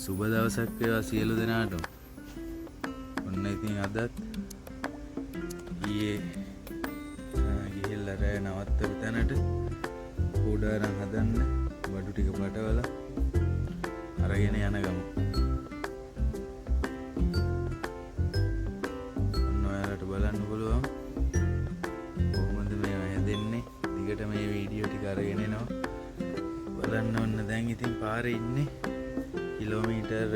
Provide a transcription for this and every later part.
සුබ දවසක් වේවා සියලු දෙනාටම. ඔන්න ඉතින් අදත් ඊයේ ගිහිල්ලා රෑ නවත්තපු තැනට කූඩාරම් හදන්න බඩු ටික පටවලා අරගෙන යන ගම. ඔන්න ඔයාලට බලන්න පුළුවන් කොහොමද මේවා හැදෙන්නේ. දිගට මේ වීඩියෝ ටික අරගෙන එනවා. බලන්න ඔන්න දැන් ඉතින් පාරේ ඉන්නේ කිලෝමීටර්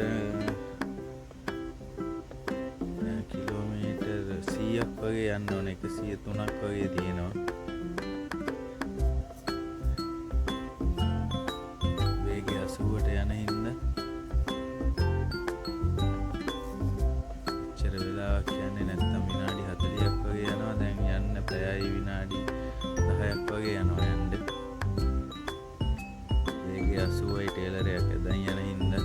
100ක් වගේ යන්න ඕන. 103ක් වගේ තියෙනවා. වේගය 80ට යන හින්දා එච්චර වෙලාවක් යන්නේ නැත්තම් විනාඩි 40ක් වගේ යනවා. දැන් යන්න පැයයි විනාඩි 10ක් වගේ යනවා යන්න. වේගය 80යි ටේලරයක් ඇදන් යන හින්දා.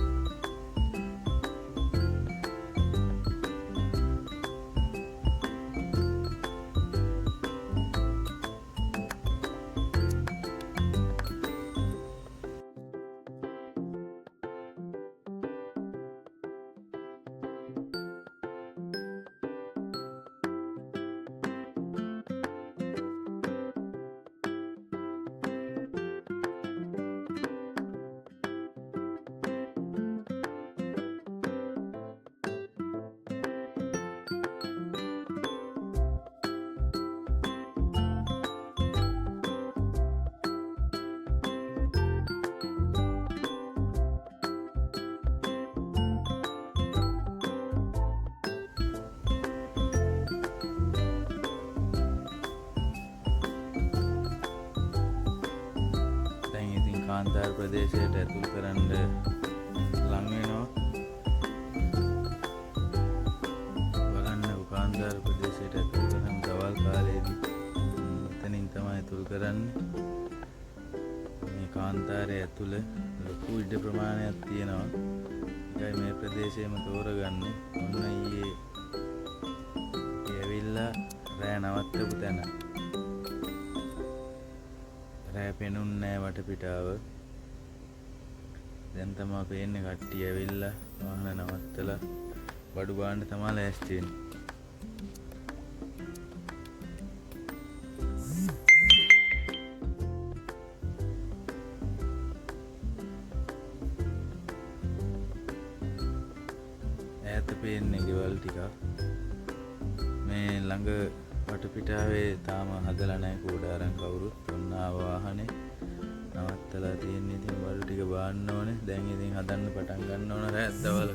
කාන්තාර ප්‍රදේශයට ඇතුල් කරන්න ලං වෙනවා. බලන්න කාන්තාර ප්‍රදේශයට ඇතුල් කරන දවල් කාලේදී එතනින් තමයි ඇතුල් කරන්නේ. මේ කාන්තාරය ඇතුළ ලොකු ඉඩ ප්‍රමාණයක් තියෙනවා. ඒකයි මේ ප්‍රදේශයම තෝරගන්නේ. ඔන්න ඊයේ ඇවිල්ලා රෑ නවත්තපු තැන. රෑ පෙනුන්නේ නෑ වටපිටාව. දැන් තමා පේන්නේ කට්ටිය ඇවිල්ලා වාහන නවත්තලා බඩු බාන්න තමා ලෑස්ති වෙන්නේ. ඈත පේන්නේ ගෙවල් ටිකක්. මේ ළඟ වටපිටාවේ තාම හදලා නැහැ කූඩාරම් කවුරුත්. ඔන්න ආව වාහනේ නවත්තලා තියෙන්නේ. ඉතින් බඩු ටික බාන්න ඕනේ. දැන් ඉතින් හදන්න පටන් ගන්න ඕන රෑ දවල්.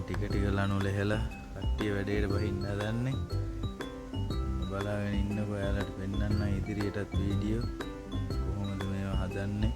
ටික ටික ලනු ලෙහලා කට්ටිය වැඩේට බහින්න හදන්නේ. බලාගෙන ඉන්නකෝ ඔයාලට පෙන්නන්න ඉදිරියටත් වීඩියෝ කොහොමද මේවා හදන්නේ.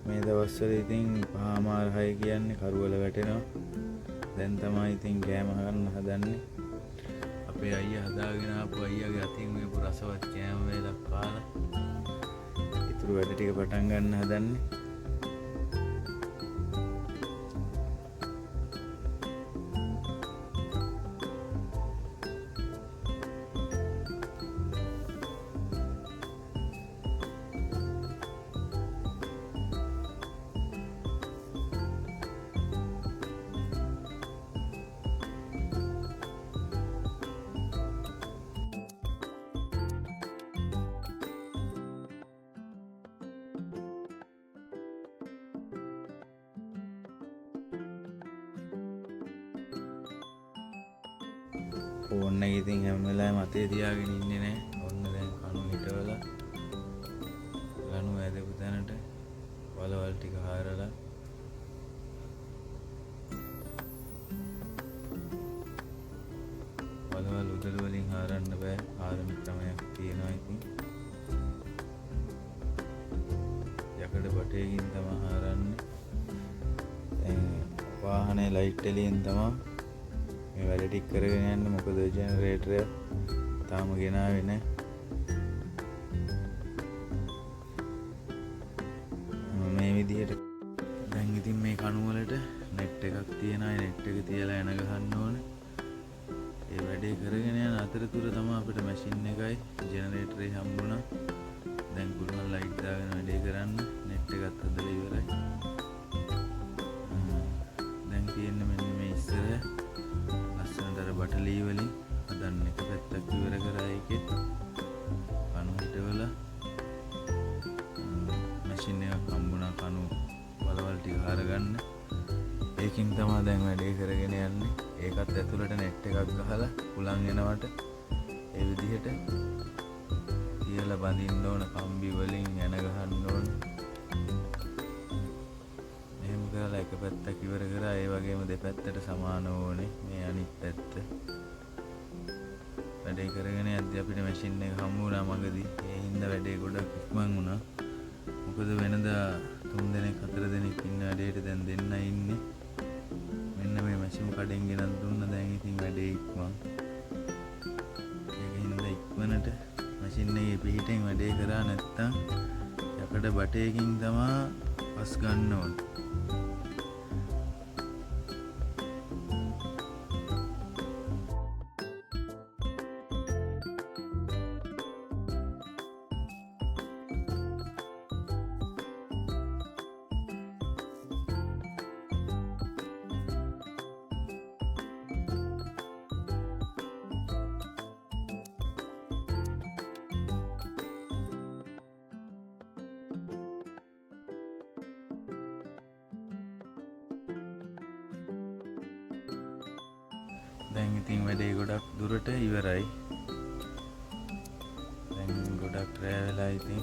මේ දවස්වල ඉතින් පහමාර හය කියන්නේ කරුවල වැටෙනවා. දැන් තමයි ඉතින් කෑම ගන්න හදන්නේ. අපේ අයියා හදාගෙන ආපු අයියාගේ අතින් වේපු රසවත් කෑම වේලක් කාලා ඉතුරු වැඩ ටික පටන් ගන්න හදන්නේ. ෆෝන් එක ඉතින් හැම වෙලාවෙම අතේ තියාගෙන ඉන්නේ නෑ. ඔන්න දැන් කණු හිටවලා ලණු ඇදපු තැනට වලවල් ටික හාරලා බෝතල් වලින් හාරන්න බෑ. හාරන ක්‍රමයක් තියෙනවා ඉතින්. යකඩ බටයකින් තමයි හාරන්නේ. දැන් වාහනේ ලයිට් එළියෙන් තමයි මේ වැඩ ටික කරගෙන යන්නේ. මොකද ජෙනරේටරය තාම ගෙනාවේ නෑ. මේ විදිහට දැන් ඉතින් මේ කණු වලට නෙට් එකක් තියෙනවා. ඒ නෙට් එක තියලා එන ගහන්න ඕනේ. ඒ වැඩේ කරගෙන යන අතරතුර තමයි අපිට මැෂින් එකයි ජෙනරේටරේ හම්බුණා. දැන් පුළුවන් ලයිට් දාගෙන වැඩේ කරන්න. නෙට් එකත් හදලා ඉවරයි. දැන් තියෙන්නේ මෙන්න මේ ඉස්සර ලස්සනට අර බටලී වලින් හදන්න එක පැත්තක් ඉවර කරා. ඒකෙත් කණු හිටවලා මැෂින් එකක් හම්බුණා කණු වලවල් ටික හරගන්න. ඒකින් තමයි දැන් වැඩේ කරගෙන යන්නේ. ඒකත් ඇතුළට නෙට් එකක් ගහලා හුලං එනවට ඒ විදිහට තියලා බඳින්න ඕන. කම්බි වලින් ඇන ගහන්න ඕන. මෙහෙම කරලා එක පැත්තක් ඉවර කරා. ඒ වගේම දෙපැත්තට සමාන ඕනේ මේ අනිත් පැත්ත. වැඩේ කරගෙන යද්දි අපිට මැෂින් එක හම්බ වුණා මගදී. ඒ හින්දා වැඩේ ගොඩක් ඉක්මන් වුණා. මොකද වෙනදා 3 දෙනෙක් 4 දෙනෙක් ඉන්න වැඩේට දැන් දෙන්නයි ඉන්නේ. මෙන්න මේ මැෂින් කඩෙන් ගෙනත් දුන්න. දැන් ඉතින් වැඩේ ඉක්මන්. ඒක හින්දා ඉක්මනට මැෂින් එකේ පිහිටෙන් වැඩේ කරා. නැත්තම් යකඩ බටයකින් තමා පස් ගන්න ඕන. දැන් ඉතින් වැඩේ ගොඩක් දුරට ඉවරයි. දැන් ගොඩක් රෑ වෙලා ඉතින්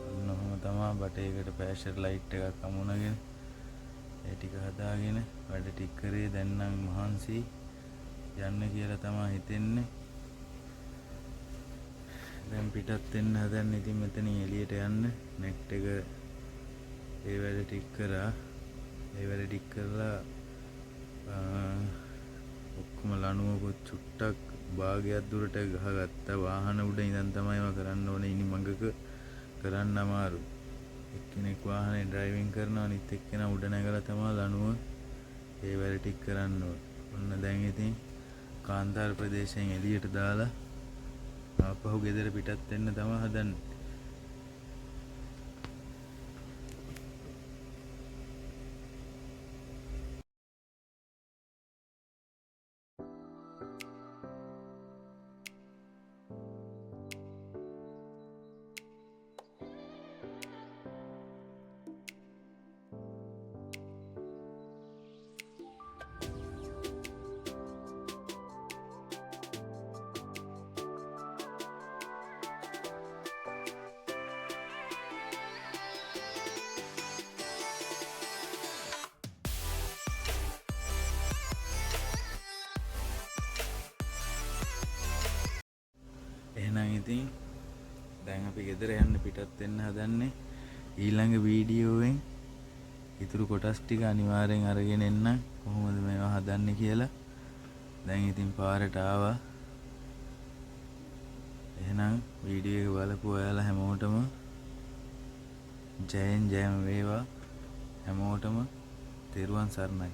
ඔන්න ඔහොම තමා බටේකට ප්‍රෙෂර් ලයිට් එකක් අමුණගෙන ඒ ටික හදාගෙන වැඩ ටික කරේ. දැන් නම් මහන්සි යන්න කියලා තමා හිතෙන්නේ. දැන් පිටත් වෙන්න හදන්නේ. ඉතින් මෙතනින් එළියට යන්න නෙට් එක ඒ වැඩ ටික කරා. ඒ වැඩ ටික කරලා ඔක්කොම ලණුවකොත් චුට්ටක් භාගයක් දුරට ගහගත්තා. වාහන උඩ ඉඳන් තමයි ඒවා කරන්න ඕනේ. ඉනි මඟක කරන්න අමාරු. එක්කෙනෙක් වාහනේ ඩ්‍රයිවිං කරනවා, අනිත් එක්කෙනා උඩ නැගලා තමයි ලණුව ඒ වැඩ ටික කරන්න ඕනේ. ඔන්න දැන් ඉතින් කාන්තාර ප්‍රදේශයෙන් එළියට දාලා ආපහු ගෙදර පිටත් වෙන්න තමයි හදන්නේ. එහෙනම් ඉතින් දැන් අපි ගෙදර යන්න පිටත් වෙන්න හදන්නේ. ඊළඟ වීඩියෝවෙන් ඉතුරු කොටස් ටික අනිවාර්යෙන් අරගෙන එන්න කොහොමද මේවා හදන්නේ කියලා. දැන් ඉතින් පාරට ආවා. එහෙනම් වීඩියෝ එක බලපු ඔයාලා හැමෝටම ජයෙන් ජයම වේවා. හැමෝටම තෙරුවන් සරණයි.